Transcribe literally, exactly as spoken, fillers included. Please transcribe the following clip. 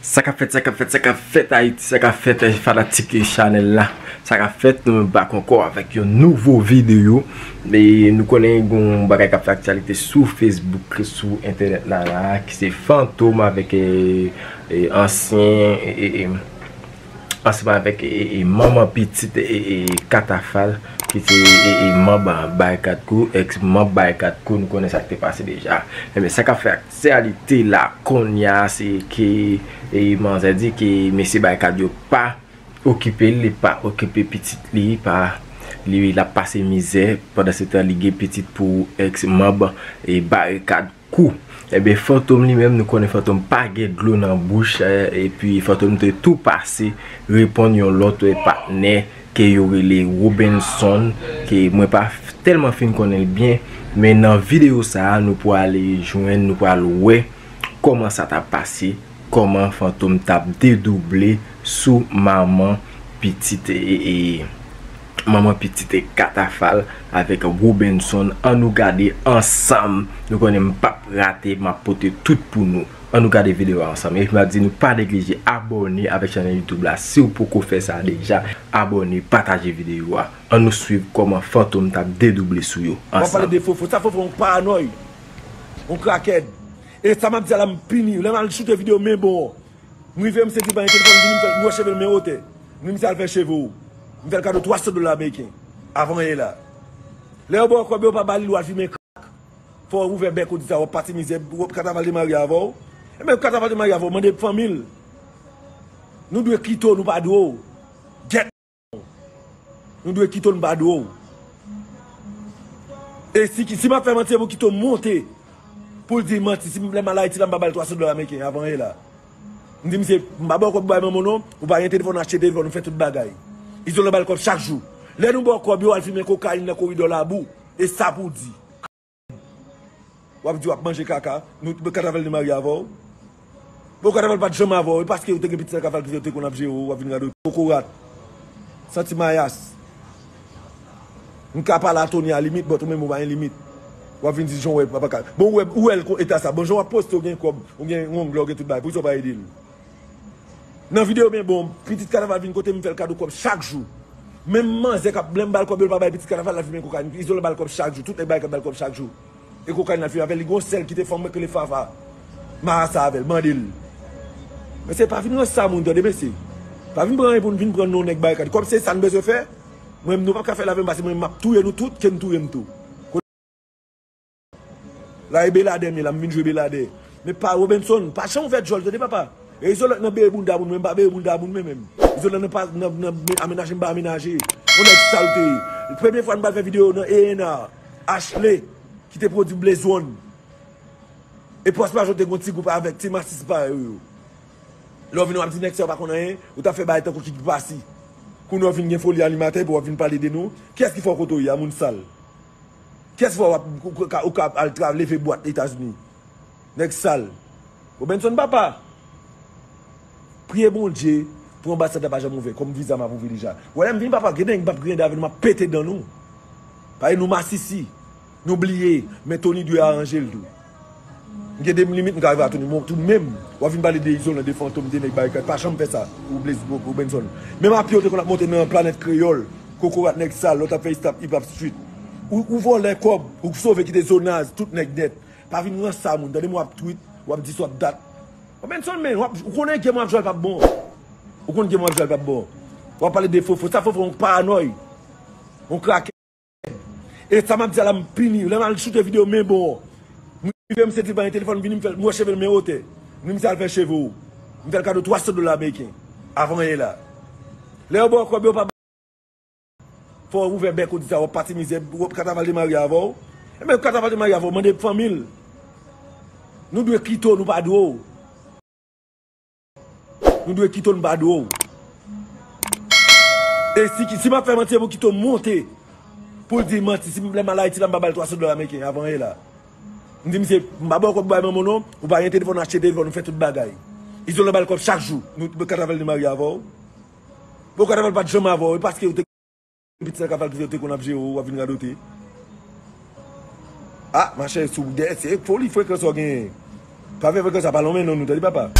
Sa k ap fèt, sa k ap fèt, sa k ap fèt Ayiti, sa k ap fèt, eh, fanatik chanèl la. Sa k ap fèt, nou menm bak ankò avèk yon nouvo videyo. E nou konnen gen yon bagay k ap fè aktyalite sou Facebook, sou entènèt la, la, ki se Fantom avèk, eh, eh, ansyen, eh, eh, eh, ansanm avèk, eh, eh, manman pitit, eh, eh, Katafal, ki se, eh, eh, manm Barikad Crew, èks manm Barikad Crew, nou konnen sa k te pase deja. Ebyen, sa k ap fè aktyalite la kounye a, se ke, eh, manzè di ke mesye Barikad yo pa okipe l, li pa okipe pitit li, pa, li, l ap pase mizè, pandan se tan li gen pitit pou èks manm, eh, Barikad Crew. Ebyen, Fantom li menm, nou konnen Fantom pa gen dlo nan bouch, eh, epi Fantom te tou pase reponn yon lòt, eh, patnè ke yo rele Robenson, ke mwen pa f-, tèlman fin konnen l byen, men nan videyo sa a, nou pwale jwenn, nou pwale wè kòman sa t ap pase, kòman Fantom t ap dedouble sou manman pitit, e, e, manman pitit Katafal avèk Robenson. Ann nou gade ansanm. Nou konnen m p ap rate, m ap pote tout pou nou. Ann nou gade videyo a ansanm. Epi m ap di nou pa neglije abòne avèk chanèl YouTube la. Si w poko fè sa deja, abòne, pataje videyo a. Ann nou swiv kòman Fantom t ap dedouble sou yo ansanm. W ap pale de Fofo. Sa Fofo yon paranòy. Yon krakèd. E sa m ap di a la, m pini. Lè m al choute videyo men bon. M rive, m sezi pa gen telefòn, vini, m fè, m wè cheve l men wotè. M di misye al fè cheve w. M fè l kado twa san dola ameriken. Avan ye la. Lè yo ba w kòb yo, pa ba li l, w al fimen krak. Fò w ouvè bèk ou di sa, w ap pati mizè, w ap Katafal te marye avè w. Ebyen, Katafal te marye avè w, mande fanmi l. Nou dwe kite w, nou pa dwe w. Gyèt. Nou dwe kite w, nou pa dwe w. E si, si m ap fè manti, se pou kite w monte. Pou l di manti, si lè m al Ayiti la, m pa ba l twa san dola ameriken, avan ye la. M di misye, m pa ba w kòb bay manman w non, ou pa gen telefòn, achte telefòn, ou fè tout bagay. Izolan ba l kòb chak jou. Lè nou ba w kòb yo, al fimen kokayin nan koridò Labou. E sa pou w di. W ap di w ap manje kaka, nou, Katafal te marye avè w. Bon, Katafal pa t janm avè w, e paske ou te gen pitit ak Katafal ki te konn ap jere w, w ap vin radote. Kokorat. Santi mayas. M ka pale a Tony a limit, but ou menm ou pa gen limit. W ap vin di jan w wè papa ka. Bon, ou wè, ou wè l kon eta sa. Bon, jan w ap poste, ou gen kòb, ou gen wonglè, ou gen tout bagay. Poukisa w pa ede l? Nan videyo byen bon, pitit Katafal vin kote m, m fè l kado kòb chak jou. Menm manzè k ap, lè m ba l kòb yo, l pa bay pitit Katafal, l al fimen kokayin. Izolan ba l kòb chak jou, tout nèg Barikad ba l kòb chak jou. E kokayin l al fimen avè l, li gon sèl ki te fanm mwen k rele Fafa. Marasa avè l, mande l. Mesye, pa vin ranse a moun, tande mesye. Pa vin pran anyen pou n vin pran non nèg Barikad. Kòm se sa n bezwen fè, mwen, nou p ap ka fè l avè m, paske mwen, m ap touye nou tout, ke n touye m tou. La e Beladè m ye la, m vin jwe Beladè. Men pa Robenson, pa janm ouvè djòl, tande papa. E Izolan nan beye bounda moun, mwen m pa beye bounda moun mwen menm. Izolan nan pa, nan, nan amenaje, m pa amenaje. Yon nèg sal te ye. Premye fwa n pral fè videyo nan E N A, Ashley, ki te pwodui Blaze One. E Pòs Pajon te gon ti gwoup avèk ti masis parèy yo. Lè w vin w ap di nèg sa yo pa konn anyen, ou t ap fè bagay tankou ki pasi. Kounye a w vin gen foli animatè epi w ap vin pale de nou. Kiyès ki fè w kote w ye a, moun sal? Kiyès fè w ap, ou ka, ou ka al tra-, leve bwat Etazini? Nèg sal. Robenson papa. Priye Bondye pou anbasad la pa janm ouvè, kòm viza m ap ouvri deja. Ou wè lè m vini papa, gen nèg m p ap griyande avè nou, m ap pete dan nou. Paske nou masisi, nou bliye, men Tony dwe aranje l tou. M gen de limit, m ka rive a Tony, men tout menm, w ap vin pale de Izolan, de Fantom, de nèg Barikad, pa janm fè sa, ou Blaze, ou, ou Benson. Menm a pye w te konn ap monte nan Planèt Kreyòl, Kokorat nèg sal, lè w t ap fè Hip Hop Street. Ou, ou vòlè kòb, ou sove kite Zonaz, tout nèg nèt. Pa vin ranse a moun, tande m w ap tweet, w ap di sa w ap dat. Ou Benson, men, w ap, ou konnen game w ap jwe a l p ap bon. Ou konn game w ap jwe a l p ap bon. W ap pale de Fofo, sa Fofo yon paranòy. Yon krakè. E sa m ap di a la, m pini. Lè m al choute videyo men bon. M rive, m sezi pa gen telefòn, vini, m fè, m wè cheve l men wotè. M di misye al fè cheve w. M fè l kado twa san dola ameriken. Avan ye la. Lè yo ba w kòb yo, pa fò w ouvè bèk ou di sa, w ap pati mizè, w ap Katafal te marye avè w. Ebyen, Katafal te marye avè w, mande fanmi l. Nou dwe kite w, nou pa dwe w. Nou dwe kite w, nou pa dwe w. E si, si m ap fè manti, se pou kite w monte. Pou l di manti, si lè m al Ayiti la, m pa ba l twa san dola ameriken, avan ye la. M di misye, m pa ba w kòb bay manman w non, ou pa gen telefòn, achte telefòn, ou fè tout bagay. Izolan ba l kòb chak jou. Nou, Katafal te marye avè w. Bon, Katafal pa t janm avè w, e paske ou te gen pitit ak Katafal ki te konn ap jere w, w ap vin radote. Ah, machè, sou dèyè, se foli frekans w genyen. Pa fè frekans sa pa lonmen non nou, tande papa.